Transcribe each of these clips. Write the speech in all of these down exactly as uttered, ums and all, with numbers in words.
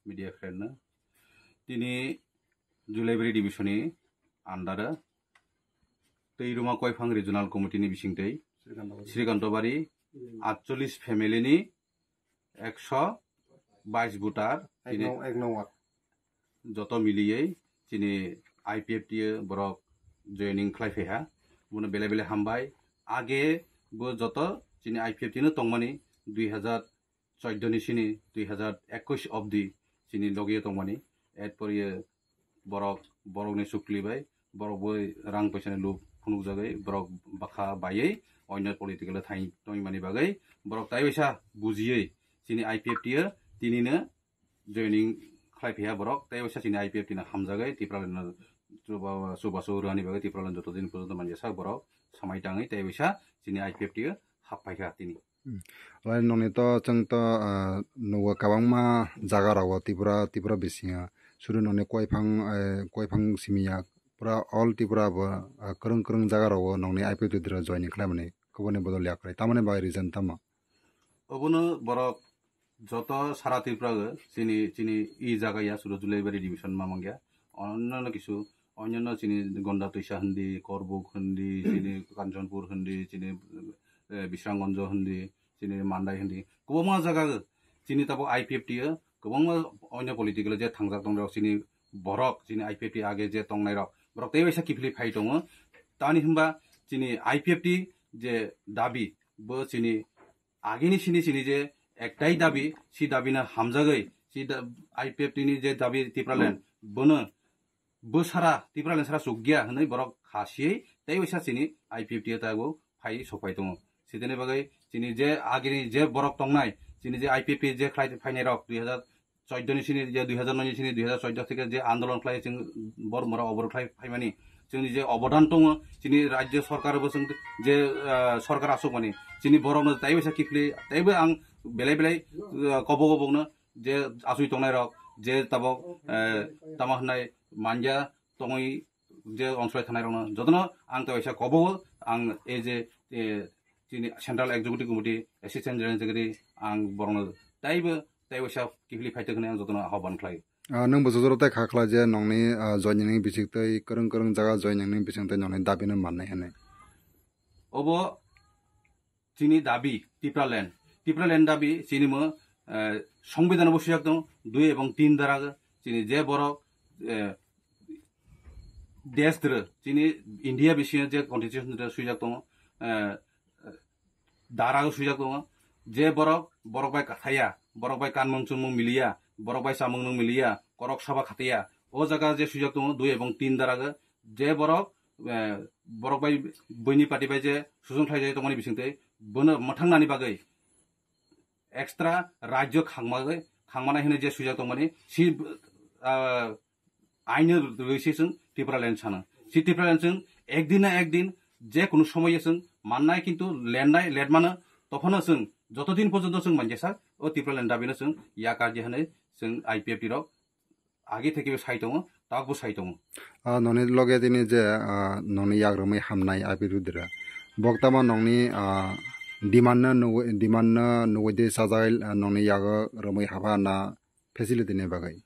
media friend no. Tini Julaibari division ni under o Twiruma Koiphang Regional Committee ni bisingtwi Srikantobari atchollish family ni ekso bais voter ek tini nong, ek nong ward. Joto miliyei chini I P F T o borok joining khlai phaiha. Bono belai belai hambai. Age bo joto chini I P F T no tongmani dui hazar chordo ni sini dui hazar ekush obdi chini logi tongmani. Erpor ye borok, borokni chukli bai, borok bai rang paisa ni lub phunukjagwi, borok bwkha baiwi onyo political thai tongmani bagwi borok tai waisa bujiwi chini I P F T o tinino joining khlai phiya borok, tai waisa chini I P F T no hamjagwi Tipraland no chuba, chubachu rwani bagwi Tipraland joto din porjonto manjasa borok samai tangwi tai waisa chini I P F T o hap phaikha tini. Hmm. Lai nongni to chwng to, ah, nugo kwbangma jaga rogo Tripura, Tripura bisingo. Sudu nongni Koiphang, eh, Koiphang simi ya. Pura all Tripura bo, ah, kwrwng kwrwng jaga rogo nongni I P F T dra joining khlaimani kubuni bodol ya kwrwi. Tamoni bagwi reason tamo? Obono borok joto sara Tripura o chini, chini i jaga ya sudu Julaibari division ma mangya. Onno kisu, onno chini Gonda Twisa hindi, Korbuk hindi, chini Kanchanpur hindi, chini, eh, Bisramganj hindi, chini Mandai hindi, kwbangma jaga o chini tabuk I P F T o kwbangma onyo political je thangjak tongrok chini borok chini I P F T age je tongnai rok borok tei waisa kiphilwi phai tongo. Tamni hwnba chini I P F T je dabi bo chini agini sini chini je ektai dabi si dabi no hamjagwi si da-, I P F T ni je dabi Tipraland bono bo sara, Tipraland sara chukya hwnwi borok khasiwi tei waisa chini I P F T o tabuk phai sokphai tongo. Sitini bagwi chini je agini je borok tongnai, chini je I P F T je khlai phainai rok dui hazar chordo ni sini je dui hazar noi ni sini dui hazar chordo theke je andolon khlai chwng bor mora obor khlai phaimani chwngni je obodan tongo chini rajyo sorkar bo chwng je, ah, sorkar asukmani chini borokno tei waisa kiphilwi teibo ang belai belai, ah, kobok kobokno je asui tongnai rok, je tabok, eh, tamo hwnai manja tongwi je onsolai thanai rokno jotono ang tei waisa kobogo ang ei je, eh, chini Central Executive Committee, Assistant General Secretary ang borokno teibo tei waisa kiphilwi phai tongkha hwnwi ang jotono ahobhan khlai. Ah, nwng bo jojoro tei kha khlai je nongni, ah, joining ni bising tei kwrwng kwrwng jaga joining ni bising tei nongni dabi no mannai hwnwi. Obo chini dabi Tipraland. Tipraland dabi chini mo, eh, Songbidan bo swijak tongo, dui ebong tin dara chini je borok, eh, desh dra chini India bisingo je constitution dra swijak tongo, eh, dara swijak tongo, je borok, borok bai kathaya, borok bai kanmung chumung miliya, borok bai chamung nung miliya, korok saba khataya, o jaga je swijak tongo, dui ebong tin dara je borok, eh, borok bai buini party bai je sujung khlai jai tongmani bisingtwi bono mwthangnani bagwi extra rajyo khangmagwi, khangmanai hwnwi je swijak tongmani si, ah, aino rwisi chwng Tipraland sana. Si Tipraland chwng ekdin na ekdin je kunu somoyo chwng mannai kintu lennai letmano tophano chwng joto din porjonto chwng manjesa o Tipraland dabino chwng yakar je hwnwi chwng I P F T rok agi theke sai tongo, takbo sai tongo. Ah, noni loge tini je, ah, noni yak romwi hamnai I P F T dira. Bok tamo nongni, ah, demand no nugwi, demand no nugwi de sajai, ah, nongni yago romwi haba na facility ni bagwi.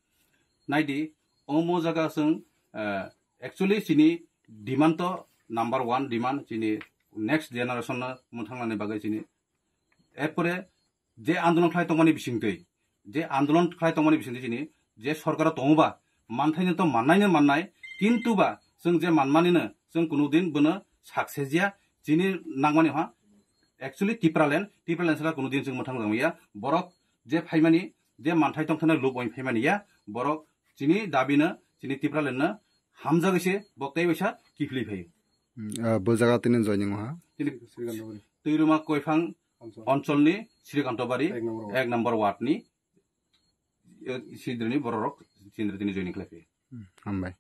Naidi, omo jaga chwng, ah, actually chini demand to number one demand chini next generation no mwthangnani bagwi chini Erpore je andolon khlai tongmani bisingtwi, je andolon khlai tongmani bisingtwi chini je sorkaro tongoba, manthaino to mannaino mannai, kintu ba chwng je manmanino chwng kunu din bono success ya, chini nangmani ha, actually Tipraland, Tipraland sara kunu din chwng mwthang jangmaya, borok je phaimani, je manthai tongthana lub oin phaimani ya, borok chini dabino, chini Tipralandno hamjagwi se bo tei waisa kiphilwi phaio. Hmm, ah, bo jaga tini joining ha? Tini Twiruma Koiphang Anchal. Oncholni Srikantobari Ek number ward. Ek number ward ni, eh, sidreni bororok sindri tini joining khlai phaio. Hmm, hambai.